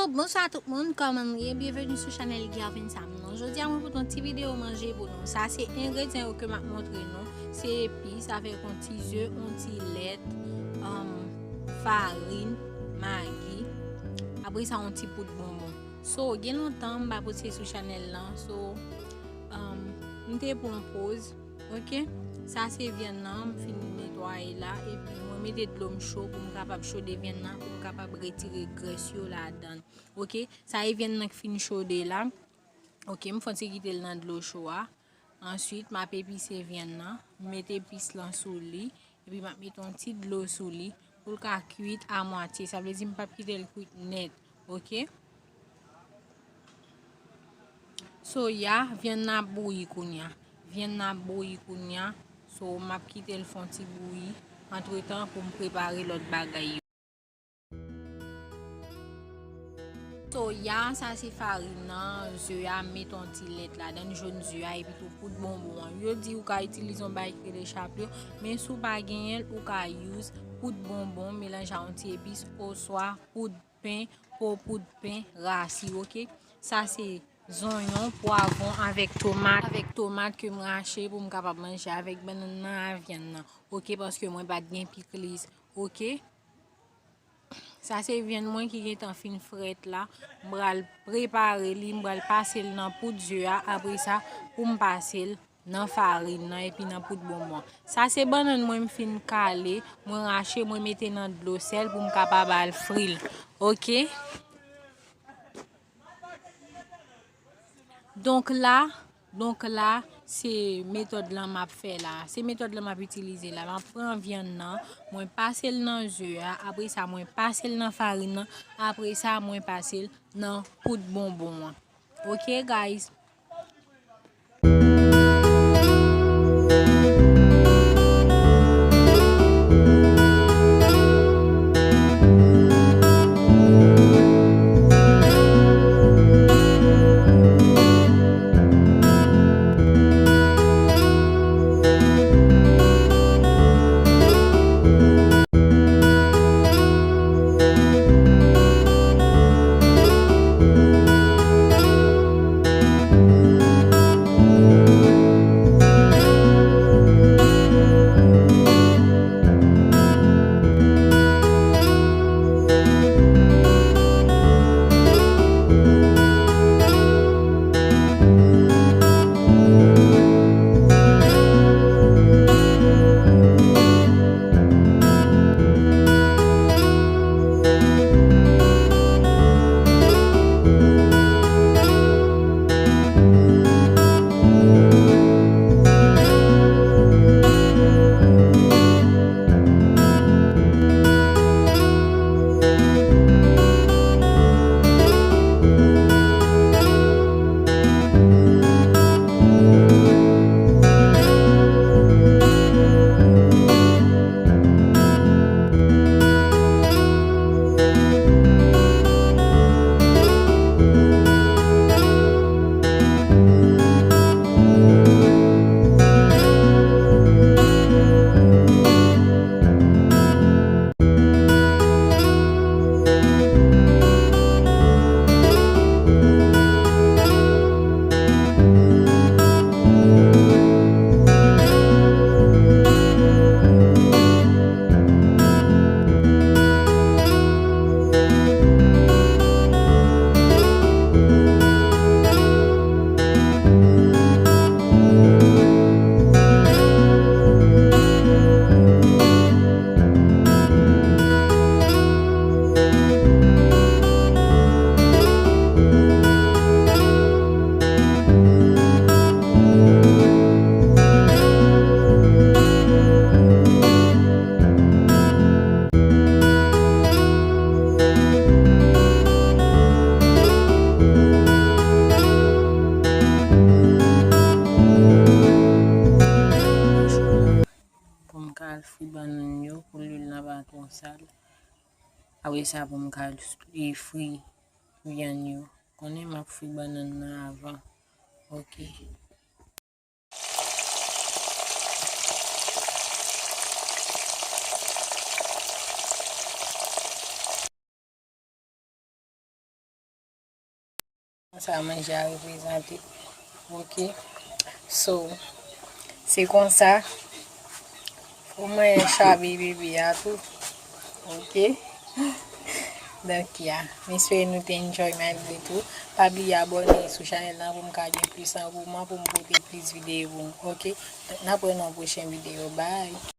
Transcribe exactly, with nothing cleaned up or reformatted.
Bonswa tout moun, kòman nou ye? Byenveni sou chanèl Gervin Sam nan. Jodi a mwen pote yon ti videyo manje pou nou. Sa se engredyan yo ke m ap montre nou. Se epis avèk yon ti ze, yon ti lèt, um, farin, magi. Apre sa, yon ti poud bonbon. So, gen lontan m pa poste sou chanèl lan. So, um, m te pran yon poz. Ok, sa se vyann nan, m fin netwaye la, epi mwen mete dlo m cho pou m kapab chode vyann nan, pou m kapab retire grès yo ladan. Ok, sa e vyann nan ki fin chode la. Ok, m fè yon ti kite l nan dlo cho a. Answit, m ap epise vyann nan, m mete epis lan sou li, epi m ap mete yon ti dlo sou li pou l ka kwit a mwatye. Sa vle di m p ap kite l kwit nèt. Ok. So, ya, vyann nan ap bouyi kounye a. Vyann nan ap bouyi kounye a. So, m ap kite l fè yon ti bouyi antretan pou m prepare lòt bagay yo. So, ya, sa se farin nan, ze a, m mete yon ti lèt ladan, jòn ze a, epi tou poud bonbon an. Yo di ou ka itilize yon bagay ki rele chapyo, men si w pa genyen l, ou ka use poud bonbon melanje a yon ti epis oswa poud pen, po poud pen, rasi, ok? Sa se zonyon, pwavwon avèk tomat, avèk tomat ke m rache pou m kapab manje avèk bannann nan a vyann nan, ok? Paske mwen pa t gen pikliz, ok? Sa se vyann mwen ki gentan fin frèt la. M pral prepare li, m pral pase l nan poud ze a, apre sa, pou m pase l nan farin nan epi nan poud bonbon. Sa se bannann mwen m fin kale, mwen rache, mwen mete nan dlo sèl pou m kapab al fri l. Ok? Donk la, donk la, se metòd lan m ap fè la. Se metòd lan m ap itilize la. M ap pran vyann nan, mwen pase l nan ze a, apre sa, mwen pase l nan farin nan, apre sa, mwen pase l nan poud bonbon an. Ok, guys? Pou m ka al fri bannann yo, pou lwil lan pa twò sal. Apre sa, pou m ka al fri vyann yo. Konnen m ap fri bannann nan avan. Ok. Sa manje a reprezante. Ok. So, se konsa. Fò mwen chabe bebe a tou. Ok. Donk, ya. M espere nou te enjoy malgre tou. Pa bliye abòne sou chanèl lan pou m ka gen plis angouman pou m pote plis videyo pou nou. Ok. Donk, n ap wè nan yon pwochen videyo. Bye.